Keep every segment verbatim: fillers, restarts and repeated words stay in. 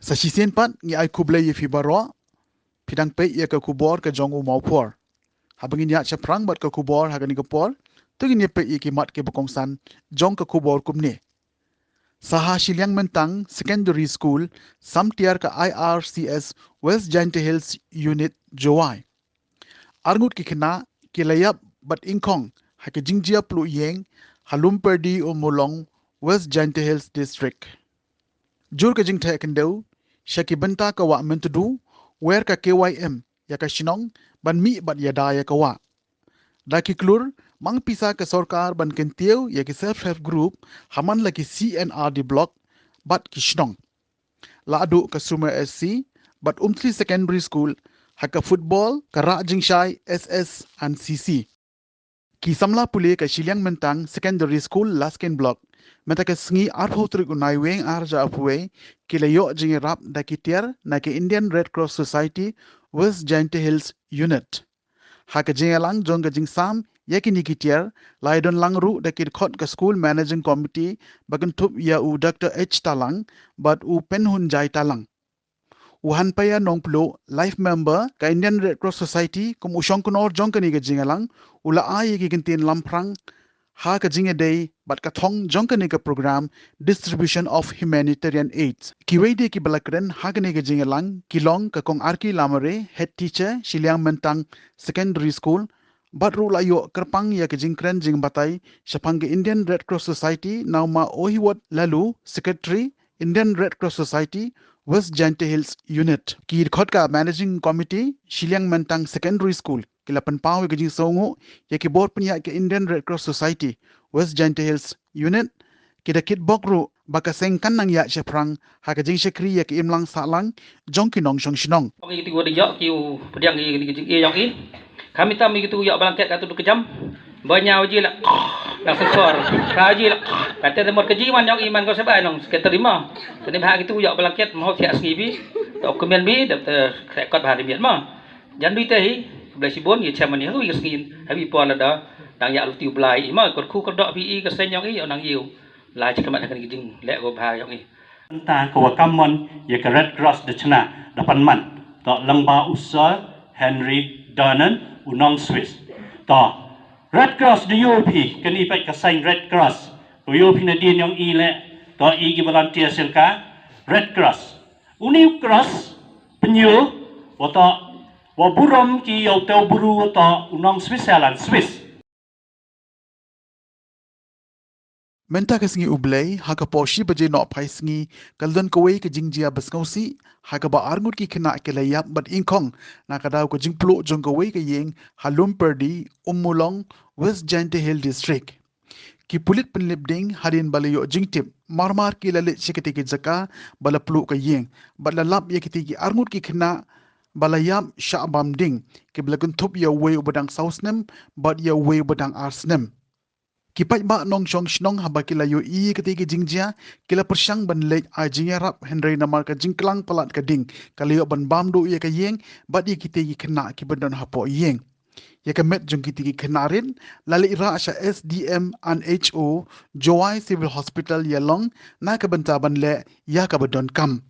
Sa shisien pat ngi ai khublei ïa phi baroh, phi dang peit ïa ka khubor ka jong u Mawphor. Haba ngin ïaid shaphrang bad ka khubor ha kane ka por, to ngin ïa peit ïa ki mat kiba kongsan jong ka khubor kumne. Sa ha Shiliang Myntang Secondary School, sam tiar ka I R C S West Jaintia Hills Unit Jowai. Arngut ki khynnah ki la ïap bad ingkhong ha ka jingjia pluh ïing ha Lumpyrdi Ummulong, West Jaintia Hills District. Jur ka jingtheh khyndew sha ki bynta ka wah Myntdu, wer ka K Y M ïa ka shnong ban mih bad ïada ïa ka wah. Da ki klur, mang pisa ka sorkar ban kyntiew ïa ki self help group ha man la ki C and R D block bad ki shnong. La aduh ka Sumer S C bad Umtli Secondary School ha ka football, ka rah jingshai S S and C C. Ki samla pule ka Shiliang Myntang Secondary School Laskin Block, mynta ka sngi arphew tarik u Naiwieng arhajar arphew wei, ki la ïoh jingïarap da ki tiar na ka Indian Red Cross Society West Jaintia Hills Unit. Ha ka jingïalang jong ka jingsam ïa kine ki tiar, la ïadon lang ruh da ki dkhot ka School Managing Committee ba kynthup ïa u Doctor H Talang bad u Penhunjai Talang. U Hanpaya Nongpluh, Life Member ka Indian Red Cross Society, kum u shongknor jong kane ka jingïalang, u la ai ïa ki kyntien lamphrang ha ka jingïadei bad ka thong jong kane ka program, Distribution of Humanitarian Aids. Kiwei de kiba la kren ha kane ka jingïalang ki long ka Kong Arki Lamare, Head Teacher, Shiliang Myntang Secondary School, bad ruh la ïoh kyrpang ïa ka jingkren jingbatai shaphang ka Indian Red Cross Society na u Ma Ohiwot Lalu, Secretary, Indian Red Cross Society West Jaintia Hills Unit. Ki dkhot ka Managing Committee Shiliang Myntang Secondary School ki la pynpaw ïa ka jingsngewnguh ïa ki bor pynïaid ka Indian Red Cross Society West Jaintia Hills Unit, ki da kitbok ruh ba ka seng kan nang ïaid shaphrang ha ka jingshakri ïa ka imlang sahlang jong ki nongshong shnong. Ong ïa kitu da ïoh ki u pdiang ïa kane ka jingïa ïong i. Ka mynta mi kitu ïoh blanket ka tu ka jam. Ba ñiaw ji la, la sensor. Ka ji la, ka te mot ka ji man ïong i man ko sebai nong seketer lima. Tani ba kitu ïoh blanket mo thiah sngi bi. To kumien bi da te krekot ba di miet ma. Jan dui te hi, khublei shibun ïa chairman ïa wi ka sngi. Hawi pon la da dang ïa luti u Blai i ma kor khu kor dok bi i ka seng ïong i ïong nang ïu. Lai chi ka mat ha kane ka jingleh ko bha ïong i. Nta ka wa kammon ïa ka Red Cross da chna da pan man. To lyngba u Sir Henry Dornan u nong Swiss. To Red Cross da ïoh phi kane pat ka sign Red Cross. Ko ïoh phi na dien ïong i leh to i ki volunteer sien ka Red Cross. Uni u cross pynïoh wa to wa burom ki ïa u tew bru wa to u nong Switzerland Swiss. Mynta ka sngi u Blei, ha ka por shi baje nohphai sngi, ka la don kawei ka jingjia ba sngewsih, ha kaba arngut ki khynnah ki la ïap bad ingkhong, na ka daw ka jingpluh jong kawei ka ïing, ha Lumpyrdi, Ummulong, West Jaintia Hill District. Ki pulit pynlip ding hadien ba la ïoh jingtip, marmar ki la leit sha kitei ki jaka ba la pluh ka ïing, bad la lap ïa kitei ki arngut ki khynnah ba la ïap shah bam ding, kiba la kynthup ïa uwei uba dang saw snem bad ïa uwei uba dang ar snem. Ki paidbah nongshong shnong haba ki la ïohi ïa kitei ki jingjia, ki la pyrshang ban leit ai jingïarap hynrei namar ka jingklang palat ka ding, ka la ïoh ban bam duh ïa ka ïing bad ïa kitei ki khynnah kiba don hapoh ïing. Ïa ka met jong kitei ki khynnah rit la leit rah sha S D M and H O Jowai Civil Hospital ïa long na ka bynta ban leh ïa kaba donkam.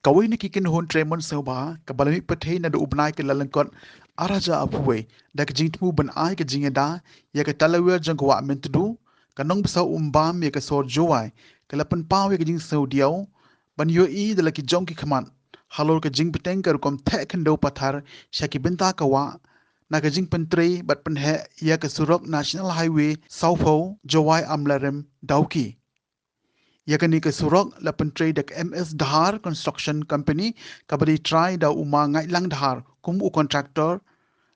Kawei na ki kynhun trei mon sngewbha kaba la mih pyrthei naduh u bnai Kyllalyngkot arhajar arphew wei da ka jingthmu ban ai ka jingïada ïa ka talawiar jong ka wah Myntdu, ka nongbasaw umbam ïa ka sor Jowai, ka la pynpaw ïa ka jingsngewdiaw ban ïohi da la ki jong ki khmat halor ka jingbteng ka rukom theh khyndew pathar sha ki bynta ka wah na ka jingpyntrei bad pynheh ïa ka surok National Highway sawphew Jowai Amlarem Dawki. Ïa kane ka surok la pyntrei da ka M S Dhar Construction Company kaba dei trai da u Ma Ngaitlang Dhar kum u contractor.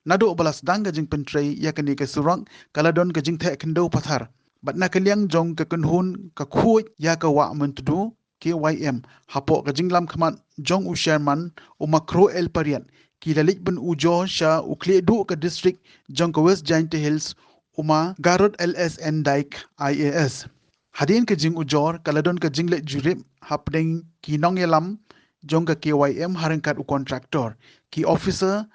Naduh ba la sdang ka jingpyntrei ïa kane ka surok ka la don ka jingtheh khyndew pathar. Bad na ka liang jong ka kynhun ka khuid ïa ka wah Myntdu K Y M hapoh ka jinglam khmat jong u chairman u Ma Kro El Pariat ki la leit ban ujor sha u khlieh duh ka district jong ka West Jaintia Hills u ma Garod L S N Dyke I A S. Hadien ka jingujor ka la don ka jingleit jurip hapdeng ki nongïalam jong ka K Y M ha ryngkat u kontraktor, ki officer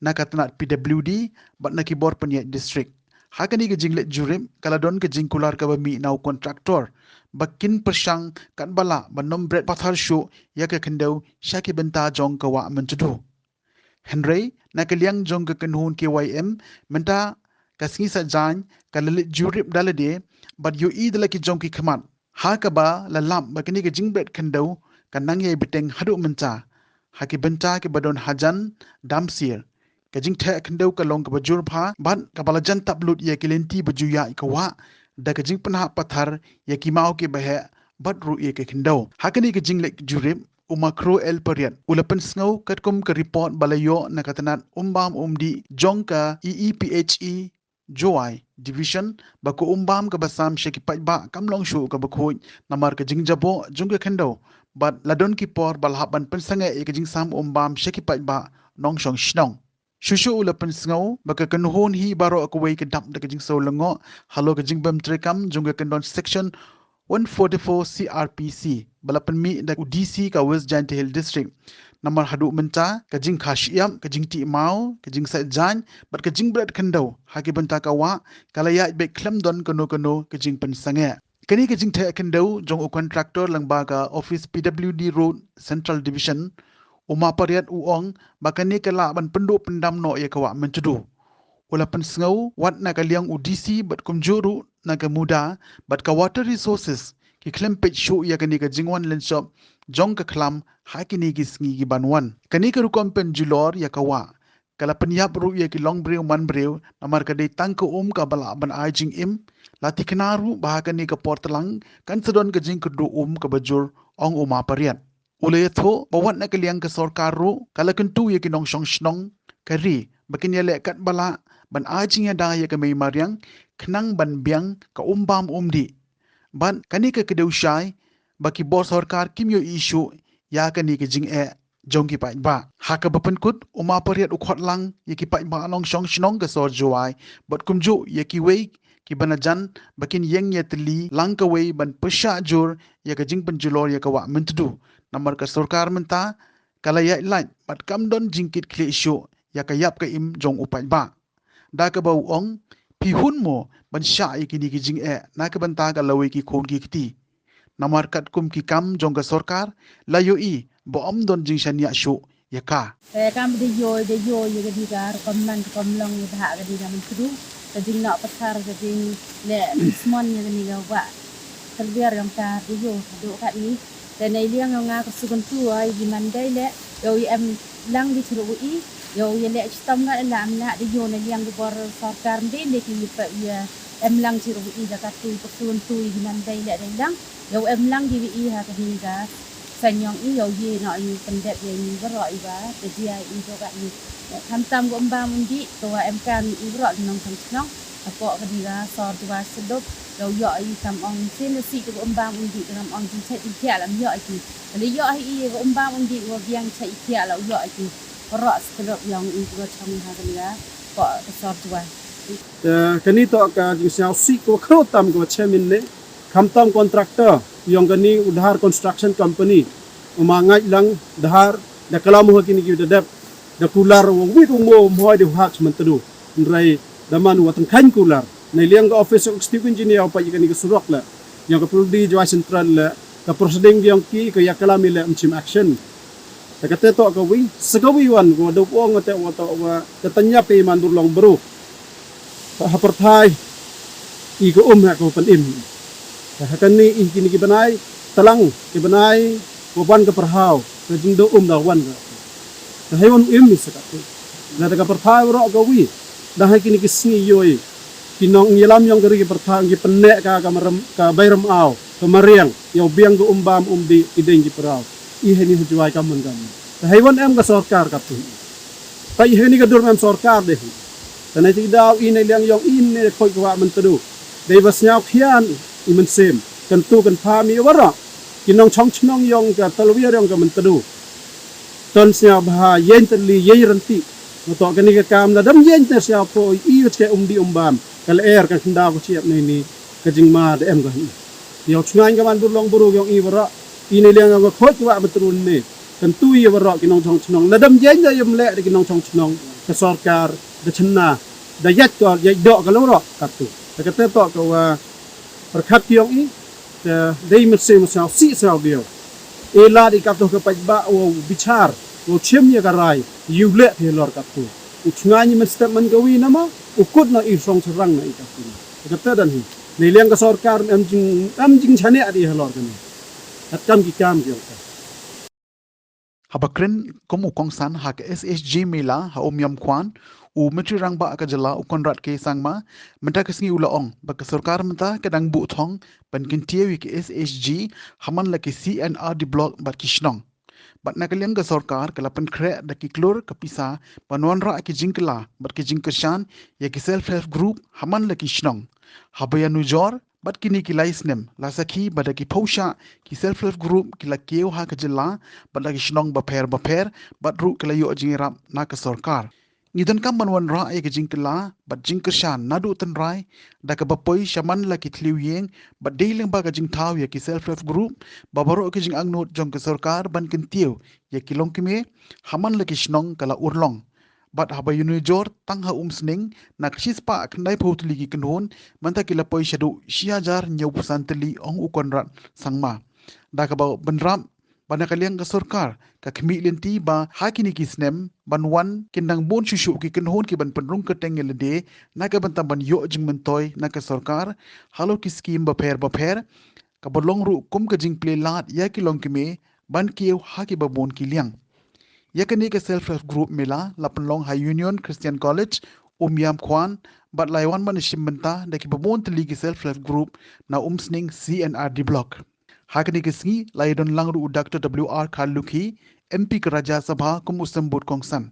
na ka tnat P W D bad na ki bor pynïaid district. Ha kane ka jingleit jurip ka la don ka jingkular kaba mih na u kontraktor ba kin pyrshang katba lah ban nym bret pathar shuh ïa ka khyndew sha ki bynta jong ka wah Myntdu. Hynrei na ka liang jong ka kynhun K Y M mynta ka sngi Saitjaiñ ka la leit jurip da lade bad ïohi da la ki jong ki khmat ha kaba la lap ba kane ka jingbret khyndew ka nang ïai bteng haduh mynta ha ki bynta kiba don hajan damsir. Ka jingtheh khyndew ka long kaba jur bha bad kaba la jan tap lut ïa ki lynti ba ju ïaid ka wah da ka jingpynhap pathar ïa ki maw kiba heh bad ruh ïa ka khyndew. Ha kane ka jingleit jurip u ma Kro L Pariat u la pynsngew katkum ka report ba la ïoh na ka tnat umbam umdih jong ka E E P H E Jowai Division ba ka umbam kaba sam sha ki paidbah kam long shuh kaba khuid namar ka jingjaboh jong ka khyndew bad la don ki por ba la hap ban pynsangeh ïa ka jingsam umbam sha ki paidbah nongshong shnong. Shuh shuh u la pynsngew ba ka kynhun hi baroh kawei ka dap da ka jingsngew lyngngoh halor ka jingbym treikam jong ka kyndon Section one forty-four C R P C ba la pynmih da u D C ka West Jaintia Hills District. Namar haduh mynta ka jingkha shyiap, ka jingtih maw, ka jingsait jaiñ bad ka jingbret khyndew ha ki bynta ka wah ka la ïaid beit khlem don kano kano ka jingpynsangeh. Kane ka jingtheh khyndew jong u kontraktor lyngba ka office P W D Road Central Division, u ma Pariat u ong ba kane ka lah ban pynduh pyndam noh ïa ka wah Myntdu. U la pynsngew wat na ka liang u D C bad kumjuh ruh na ka MUDA bad ka Water Resources ki khlem peit shuh ïa kane ka jingwan lynshop jong ka khlam ha kine ki sngi ki ban wan. Kane ka rukom pynjulor ïa ka wah ka la pynïap ruh ïa ki longbriew manbriew namar ka dei tang ka um kaba lah ban ai jingim. La thikna ruh ba ha kane ka por tlang kan sa don ka jingkyrduh um kaba jur, ong u ma Pariat. U la ïathuh ba wat na ka liang ka sorkar ruh ka la kyntu ïa ki nongshong shnong ka ri ba kin ïaleh katba lah ban ai jingïada ïa ka mei mariang khnang ban biang ka umbam umdih. Bad kane ka kdew shai ba ki bor sorkar kim ïohi shuh ïa kane ka jingeh jong ki paidbah. Ha kaba pynkut u ma Pariat u khot lang ïa ki paidbah nongshong shnong ka sor Jowai bad kumjuh ïa kiwei kiba najan ba kin ïeng ïatylli lang kawei ban pyrshah jur ïa ka jingpynjulor ïa ka wah Myntdu. Namar ka sorkar mynta ka la ïaid lait bad kam don jingkit khlieh shuh ïa ka ïap ka im jong u paidbah. Da kaba u ong, phi hun mo ban shah ïa kine ki jingeh na ka bynta ka lawei ki khun ki kti. Namar katkum ki kam jong ka sorkar la ïohi ba ym don jingshaniah shuh ïa ka. Te kam da ïoh da ïoh ïa ka dei ka rukom man rukom long ïa bha ka dei ka Myntdu. Ka jingnoh pathar ka jingleh smon ïa ka dei ka wah. Ka lbiar ka mta da ïoh da katni. Te na liang ïa nga ka sukun tu ïa ki man dei leh ïa u em lang di chru i ïa u ïa leh chitom nga la am na da ïoh na liang ki bor sorkar dei leh ki pa ïa em lang chru i da ka tu ka sukun tu ïa ki man dei leh dei lang ïa u em lang ki wi i ha ka dei ka sanyong i ïa u ïa no i pyndep ïa i baroh i ba te dia i do ka i. Khamtam ka umbam umdih ka wa em kam i baroh nongshong shnong hapoh ka dei ka sor Jowai Sdop. Ïa u ïoh i kam ong sien la sih ka umbam umdih ka kam ong jingchait jingkhiah la ym ïoh i ki. Ka la ïoh i ka umbam umdih ka wa biang chait i khiah la u ïoh i ki. Baroh Sdop ïa ong i ka wa chong ha ka dei ka poh ka sor Jowai. Te kane toh ka jingsngewsih ka wa khraw tam ka wa chem in ne. Khamtam kontraktor ïong kane u Dhar Construction Company u ma Ngaitlang Dhar da klam ha kine ki da dep da kular wa wit u mo mhoi de u hak Myntdu. Hynrei da man wa tengkhain kular na liang ka office of executive engineer u pa ïa kane ka surok le ïong ka Puldi Jowai Central le ka proceeding ïong ki ka ïa klam i le mchim action. Te kate toh ka wi sa ka wi wan ko da ong te wa toh wa ka tanyap i man dur long bru. Ha pyrthai i ka um ha ka pynim. Te ha kane i kine ki bnai tlang ki bnai wa ban ka pyrhaw ka jingdo um da wan ka. Te hai wan im i sa ka te. Na da ka pyrthai wa ro ka wi da hai kine ki sngi yoi ki nong ngilam ïong ka ri ki pyrthai ki pynne ka ka maram ka bairam aw ka mariang ïa u biang ka umbam umdih i deng ki pyrhaw. I hai ni ha Jowai ka man ka man. Te hai wan em ka sorkar ka tu. Te i heni ka dur mem sorkar deh. Te na ti daw i na liang ïong i ne khoi ka wa Myntdu. Dei ba sñiaw khian i mynsiem. Kan tu kan pha mi wa ro. Ki nongchong chnong ïong ka talwir ïong ka Myntdu. Ton sñiaw bha ïeng tali ïeng ranti. Nga to kani ka kam na dam ïeng te sñiaw pho i wa chke umdih umbam. Ka lyer ka khyndaw ka shyiap ne ni, ka jingma da em ka hi. Ïa u chngaiñ ka ban bur long bur u yong i baroh, i ne liang ka khot ka ba ba trun ne. Kan tu ïa baroh ki nongchong chnong. Lada ym ïeng da ïa ym leh da ki nongchong chnong, ka sorkar da chynna, da ïaid ka, ïaid doh ka lawroh ka tu. Da kata toh ka wa pyrkhat ki yong i, te dei mynsiem sngewsih sngewdiaw. E lad i katto ka paidbah u bichar, u chim ïa ka rai, ïa u leh phi halor katto. U chngaiñ i mynstep man ka wi na ma, u kut na i song sarang na i katto. Katta dan hi. Nei liang ka sorkar em jing, em jingshaniah i halor kane. Kat kam ki kam ki ong ka. Haba kren kum u kongsan ha ka S H G Mela ha Umiam Khuan, u Myntri Rangbah ka jylla u Conrad K Sangma, mynta ka sngi u la ong ba ka sorkar mynta ka dang buh thong ban kyntiew ïa ka S H G ha man la ki C and R D block bad ki shnong. Bad na ka liang ka sorkar ka la pynkhreh da ki klur ka pisa ban wanrah ki jingkylla bad ki jingkyrshan ïa ki self help group ha man la ki shnong. Haba ïanujor bad kine ki lai snem la sakhi ba da ki phew shah ki self help group ki la kiew ha ka jylla bad la ki shnong bapher bapher bad ruh ki la ïoh jingïarap na ka sorkar. Ngi donkam ban wanrah ïa ka jingkylla bad jingkyrshan naduh tynrai da kaba poi sha man la ki thliew ïing bad dei lyngba ka jingthaw ïa ki self help group ba baroh ki jingangnud jong ka sorkar ban kyntiew ïa ki longkmie ha man la ki shnong ka la urlong. Bad haba ïanujor tang ha Umsning na ka shispah khyndai phew tylli ki kynhun, mynta ki la poi shaduh shi hajar hynñiew phew san tylli, ong u Conrad Sangma. Da kaba bynrap ba na ka liang ka sorkar ka khmih lynti ba ha kine ki snem ban wan kin dang bun shuh shuh ki kynhun ki ban pynrung kyrteng ïa lade na ka bynta ban ïoh jingmyntoi na ka sorkar halor ki skim bapher bapher, kaba long ruh kum ka jingplie lad ïa ki longkmie ban kiew ha kiba bun ki liang. Ïa kane ka self help group Mela la pynlong ha Union Christian College, Umiam Khuan, bad la ïawan ban shim bynta da kiba bun tylli ki self help group na Umsning C and R D block. Ha kane ka sngi la ïadon lang ruh u Doctor W R Kharlukhi, M P ka Rajya Sabha kum u symbud kongsan.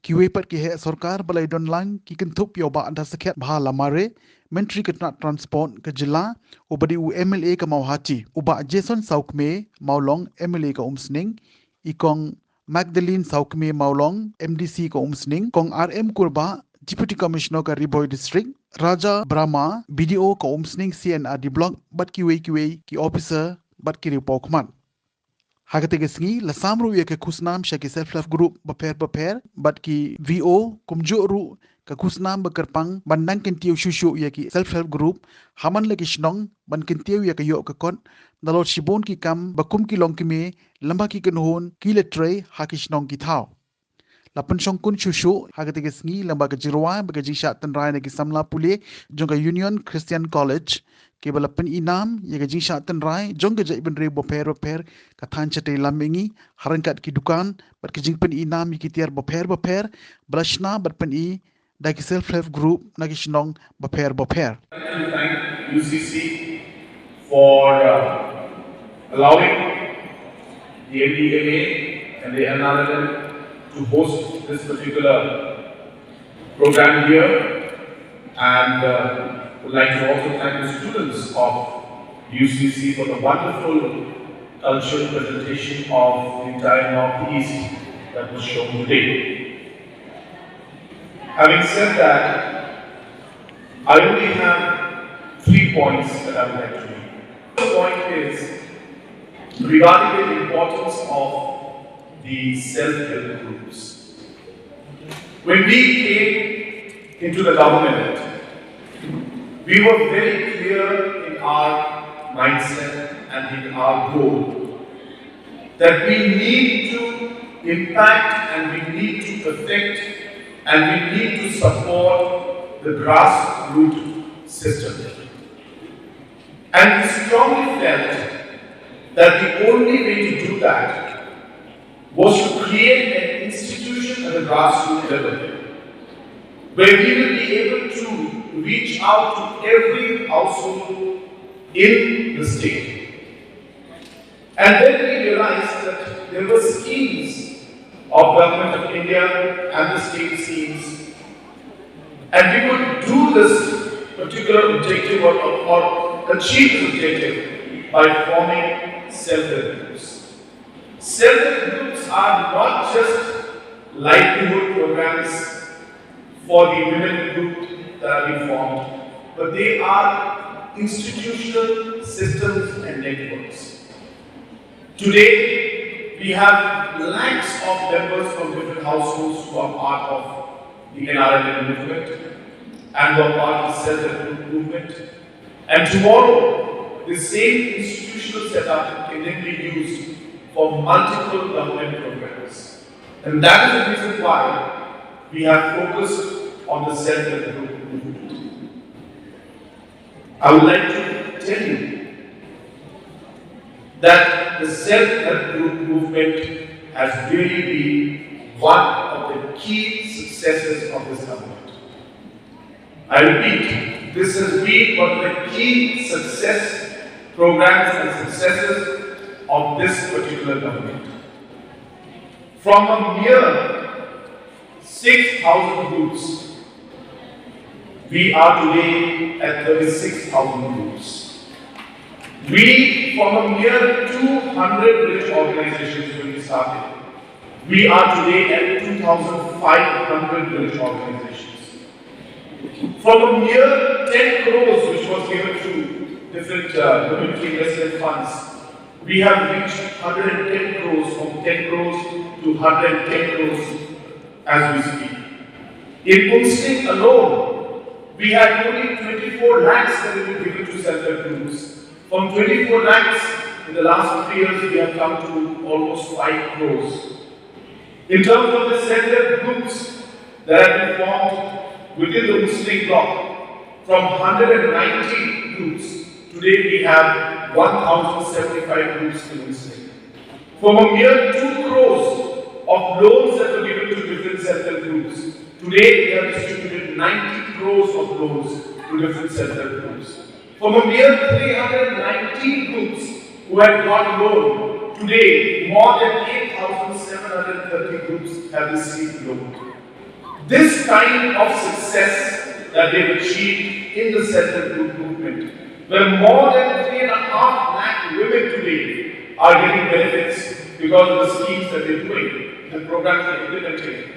Kiwei pat ki heh sorkar ba la ïadon lang ki kynthup ïa u Bah Dasakhiat Bhalamare, Myntri ka tnat Transport ka jylla, uba dei u M L A ka Mawhati, u Bah Jason Sawkmie Mawlong, M L A ka Umsning, i Kong Magdalene Sawkmie Mawlong, M D C ka Umsning, Kong R M Kurbah, Deputy Commissioner ka Ri Bhoi District, Raja Brahma, B D O ka Umsning C and R D Block, bad kiwei kiwei ki officer bad ki riew paw khmat. Ha kata ka sngi la sam ruh ïa ka khusnam sha ki self help group bapher bapher bad ki V O, kumjuh ruh ka khusnam ba kyrpang ban nang kyntiew shuh shuh ïa ki self help group ha man la ki shnong ban kyntiew ïa ka ïoh ka kot, nalor shibun ki kam ba kum ki longkmie lem bad ki kynhun ki la trei ha ki shnong ki thaw. La pynshongkun shuh shuh ha kata ka sngi lem bad ka jingrwai bad ka jingshah tynrai na ki samla pule jong ka Union Christian College, kiba la pyni nam ïa ka jingshah tynrai jong ka jaitbynriew bapher bapher, ka thaiñ shatei lam mihngi, ha ryngkat ki dukan bad ka jingpyni nam ïa ki tiar bapher bapher ba la shna bad pyni da ki self help group na ki shnong bapher bapher. To thank U C C for, uh, allowing the M D M A and the N R L M to host this particular program here, and, uh, would like to also thank the students of U C C for the wonderful cultural presentation of the entire Northeast that was shown today. Having said that, I only have three points that I would like to make. The first point is regarding the importance of the self-help groups. When we came into the government, we were very clear in our mindset and in our goal that we need to impact and we need to affect and we need to support the grassroots system. And we strongly felt that the only way to do that was to create an institution at the grassroots level where we will be able to reach out to every household in the state. And then we realized that there were schemes of Government of India and the state schemes, and we could do this particular objective or, or, or achieve this objective by forming self-help groups. Self-help groups are not just livelihood programs for the women group that have been formed. but they are institutional systems and networks. Today, we have lakhs of members from different households who are part of the N R L M movement and who are part of the self-help group movement. And tomorrow, the same institutional setup can then be used for multiple government programs. And that is the reason why we have focused on the self-help group movement. I would like to tell you that the self-help group movement has really been one of the key successes of this government. I repeat, this has been one of the key success programs and successes of this particular government. From a mere six thousand groups, we are today at thirty-six thousand groups. We, from a mere two hundred village organizations when we started, we are today at two thousand five hundred village organizations. From a mere ten crores which was given to different uh, community investment funds, we have reached one hundred ten crores, from ten crores to one hundred ten crores as we speak. In Umsning alone, we had only twenty-four lakhs that we were given to self-help groups. From twenty-four lakhs in the last three years, we have come to almost five crores. In terms of the self-help groups that have been formed within the Umsning block, from one hundred ninety groups, today we have one thousand seventy-five groups in Umsning. From a mere two crores of loans that were given to different self-help groups, today we have distributed ninety crores of loans to different self-help groups. From a mere three hundred nineteen groups who had got loan, today more than eight thousand seven hundred thirty groups have received loan. This kind of success that they've achieved in the self-help group movement, where more than three and a half lakh women today are getting benefits because of the schemes that they're doing, the programs they're implementing,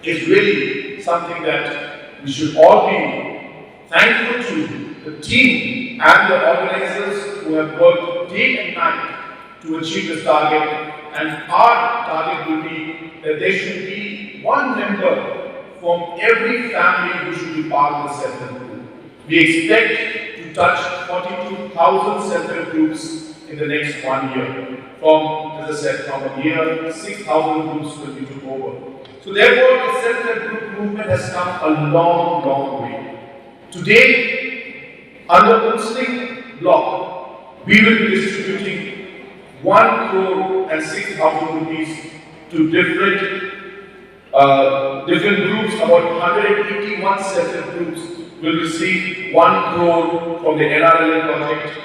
is really something that we should all be thankful to the team and the organizers who have worked day and night to achieve this target. And our target will be that there should be one member from every family who should be part of the self-help group. We expect to touch forty-two thousand self-help groups in the next one year. From, as I said, from a mere six thousand groups when we took over. So therefore, the self-help group movement has come a long, long way. Today, under Umsning block, we will be distributing one crore and six thousand rupees to different uh, different groups. About one hundred eighty-one self-help groups will receive one crore from the N R L M project.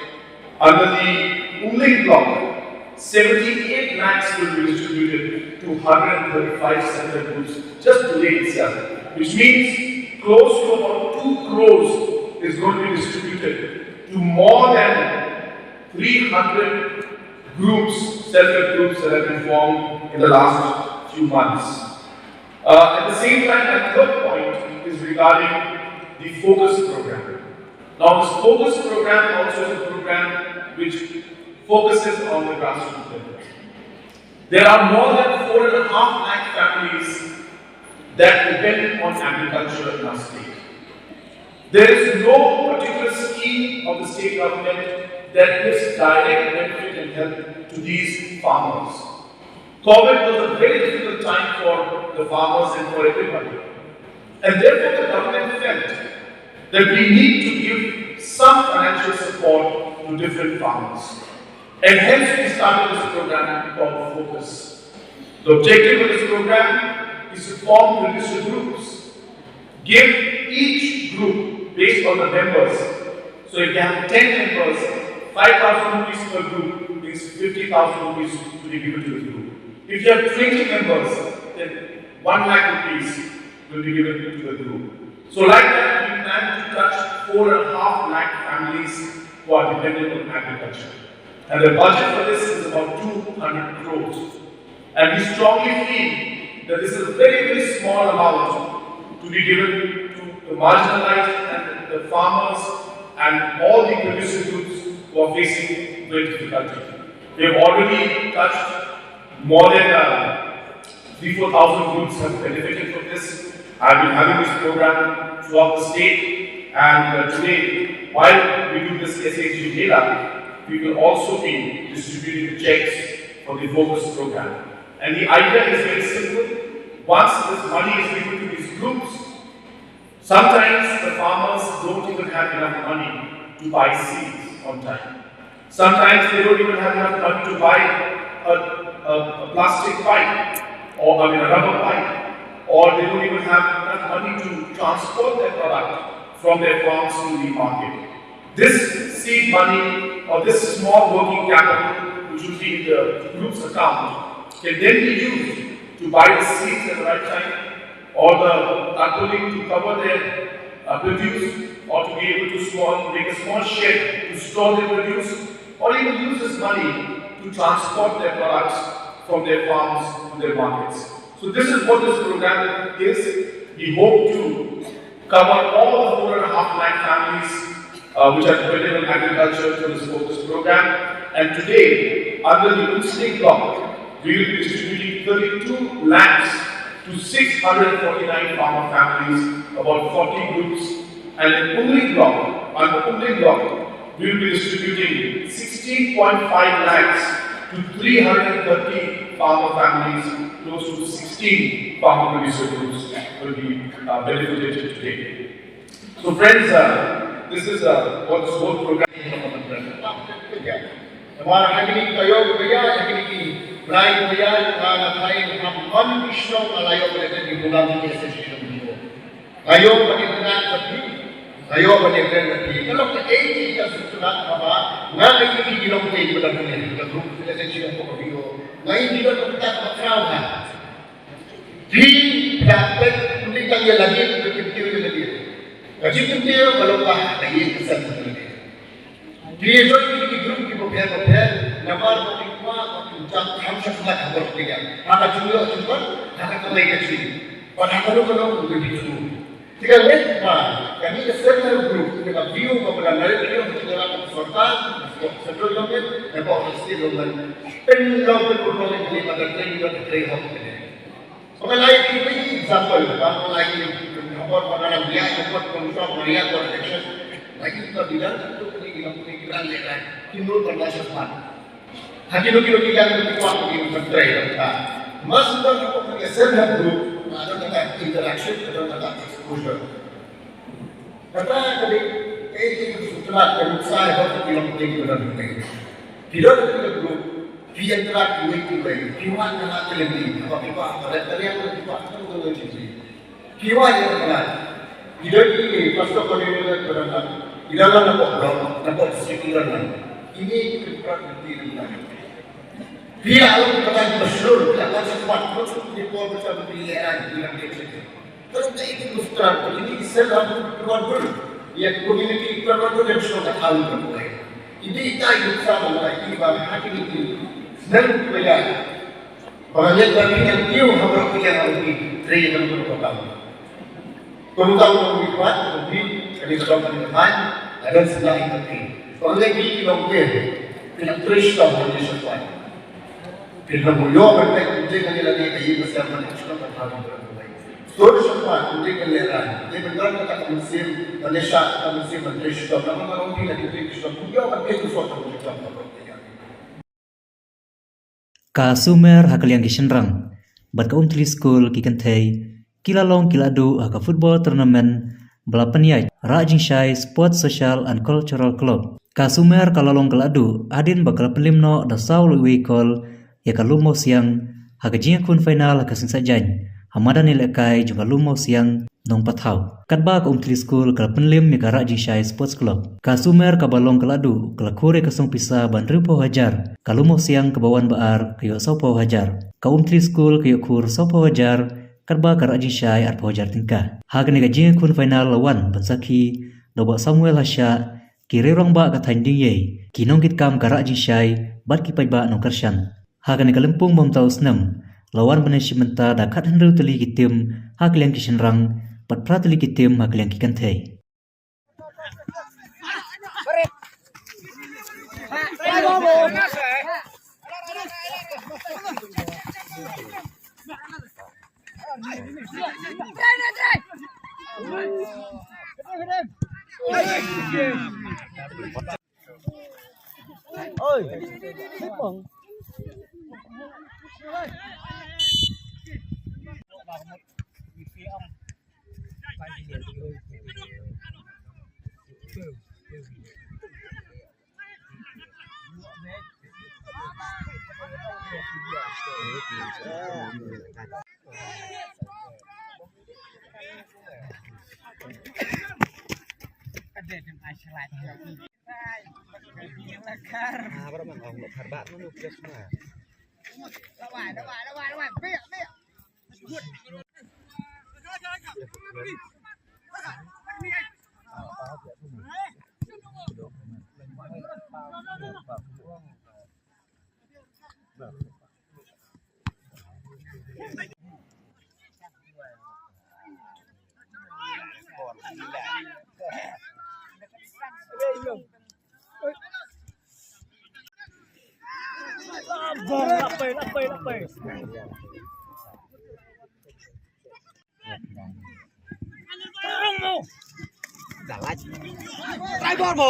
Under the Umling block, seventy-eight lakhs will be distributed to one hundred thirty-five self-help groups just today itself, which means close to about two crores is going to be distributed to more than three hundred groups, self-help groups that have been formed in the last few months. Uh, at the same time, my third point is regarding the focus program. Now, this focus program also is a program which focuses on the grassroots level. There are more than four and a half lakh families that depend on agriculture in our state. There is no particular scheme of the state government that gives direct benefit and help to these farmers. COVID was a very difficult time for the farmers and for everybody. And therefore, the government felt that we need to give some financial support to different farmers. And hence, we started this program called Focus. The objective of this program is to form registered groups, give each group based on the members. So if they have ten members, five thousand rupees per group means fifty thousand rupees to be given to the group. If you have twenty members, then one lakh rupees will be given to the group. So like that, we plan to touch four and a half lakh families who are dependent on agriculture. And the budget for this is about two hundred crores. And we strongly feel that this is a very, very small amount to be given to the marginalized and the the farmers and all the producer groups who are facing great difficulty. We have already touched more than uh, three, four thousand groups have benefited from this. I've been having this program throughout the state, and uh, today, while we do this S H G Mela, we will also be distributing the checks for the focus program. And the idea is very simple. Once this money is given to these groups, sometimes the farmers don't even have enough money to buy seeds on time. Sometimes they don't even have enough money to buy a, a, a plastic pipe or, I mean, a rubber pipe, or they don't even have enough money to transport their product from their farms to the market. This seed money or this small working capital, which will be in the group's account, can then be used to buy the seeds at the right time or the tarpaulin to cover their uh, produce, or to be able to small, make a small shed to store their produce, or even use this money to transport their products from their farms to their markets. So this is what this program is. We hope to cover all the four and a half lakh families uh, which are dependent on agriculture through this focus program. And today, under the Umsning block, we will be distributing thirty-two lakhs to six hundred forty-nine farmer families, about forty groups. And in Umling block, under Umling block, we will be distributing sixteen point five lakhs to three hundred thirty farmer families, close to sixteen farmer producer groups will be uh, benefited today. So friends, uh, this is uh, what this whole program is. Namar ha kine ki taïew ki baiah, ha kine ki bnai ki baiah, nga nga tharai ha man ki shnong nga la ïoh ban attend ki program ki association ki. Nga ïoh ban interact bad ki, nga ïoh ban interact bad ki. Ka long kaei ka sngewtynnat haba nga ïohi ki longkmie ba dang dang ka group relationship ko ka video. Nga ïohi ki longkmie ba khraw ha. Phi, phi da peit, phi dang ïa lade, phi kyntiew ïa lade. Ka jingkyntiew ka long ba ka ïing ka sem ka lade. Phi ïa join ki group kiba pher ba pher, namar ba phi kwah ba phin jam kham shakhmat ha bor phi ïa. Ha ka jingïoh jingkot, ha ka kamai kajih. Bad ha kano kano kaba phi shu. Te ka leit ba kane ka self help group, kane ka V O ba pynlong, lada phi ïoh ka jingïarap ka sorkar, ka central government, ka state government, pynlong pynurlong ïa kane ba ka trei, ka trei hok kane. Ba nga la ai ki example, ba nga la ai ki khubor, ba nga la ai ki khubor, kong song, ba nga la ai ki action. Lagi ba bidan tu kane ki, kane ki bidan lehrain, ki mut ban lashai pat. Ha kino kino ki liang ki kwah ki ban trei ban ta. Mas ban ha ka self help group, ka don kata interaction, ka don kata exposure. Kata ka dei, eh, eh, ka sutrat ka nuksa ïa ki long ki ban trei. Ki don ki group, ki interact kiwei kiwei, ki wad na ka lynti, haba ki wad, ka lynti, ka lynti, ki wad, ka lynti. Ki wad ïa ka lynti. Ki don ki pastor community ka don ka. Ki don na ka block, na ka district ki don na. Kine ki interact lynti lynti. Phi ïa long ki pateng ba shlur, phi ïa long ki pateng ba shlur, ki por ba shlur, phi ïa long ki pateng. Ka long kaei kaba frustrate, kine ki self help group ki wan bun ïa ki community, ki wan bun ïa ki shnong ka thaw ka buai. Ine i tai i nuksa ba nga ïohi ba ha kine ki snem kiba ïaid. Ba nga ngeit ba phin ïa kiew ha baroh ki liang, ha ki trei ha baroh ki liang. Kumta u nongmihkhmat u nongmih kane ka dong kane ka thaiñ, ka don shisha ïa ki. Ba nga ngeit ki nongmihkhmat phin ïa trei shitom ha kane ka thaiñ. Phin ïa ïoh ban peit ïa kane lane ka ïing ka sem ban ïa shitom ka thaiñ. Shisha ban ïa lehrain, ïa ban don kata ka mynsiem, ban ïa shah ka mynsiem ban trei shitom, namar nga ong phi la ki trei shitom, ïoh ban peit u sot ka mynsiem ka. Ka Sumer ha ka liang ki shynrang bad ka Umtli School ki kynthei ki la long ki la duh ha ka football tournament ba la pynïaid Rah Jingshai Sports Social and Cultural Club. Ka Sumer ka la long ka la duh hadien ba ka la pynlem noh da saw loi wei kol ïa ka Lum Mawsiang ha ka jingïakhun final ha ka Sing Saitjaiñ ha madan ïalehkai jong ka Lum Mawsiang Nongpathaw. Katba ka Umtli School ka la pynlem ïa ka Rah Jingshai Sports Club. Ka Sumer kaba long ka la duh ka la khur ïa ka song pisa ban hynriewphew hajar, ka Lum Mawsiang kaba wan ba ar ka ïoh sawphew hajar. Ka Umtli School ka ïoh khur sawphew hajar, katba ka Rah Jingshai arphew hajar tyngka. Ha kane ka jingïakhun final la wan ban sakhi da u Bah Samuel Hashah, ki rangbah ka thaiñ Diengiei, ki nongkitkam ka Rah Jingshai bad ki paidbah nongkyrshan. Ha kane ka lympung ba mynta u snem la wan ban ïashim bynta da khathynriew tylli ki tim ha ka liang ki shynrang bad phra tylli ki tim ha ka liang ki kynthei. Trai bor mo.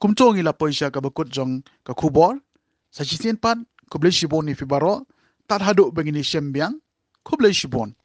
Kumto ngi la poi sha kaba kut jong ka khubor. Sa shisien pat, khublei shibun ïa phi baroh. Tad haduh ba ngin ïashem biang, khublei shibun.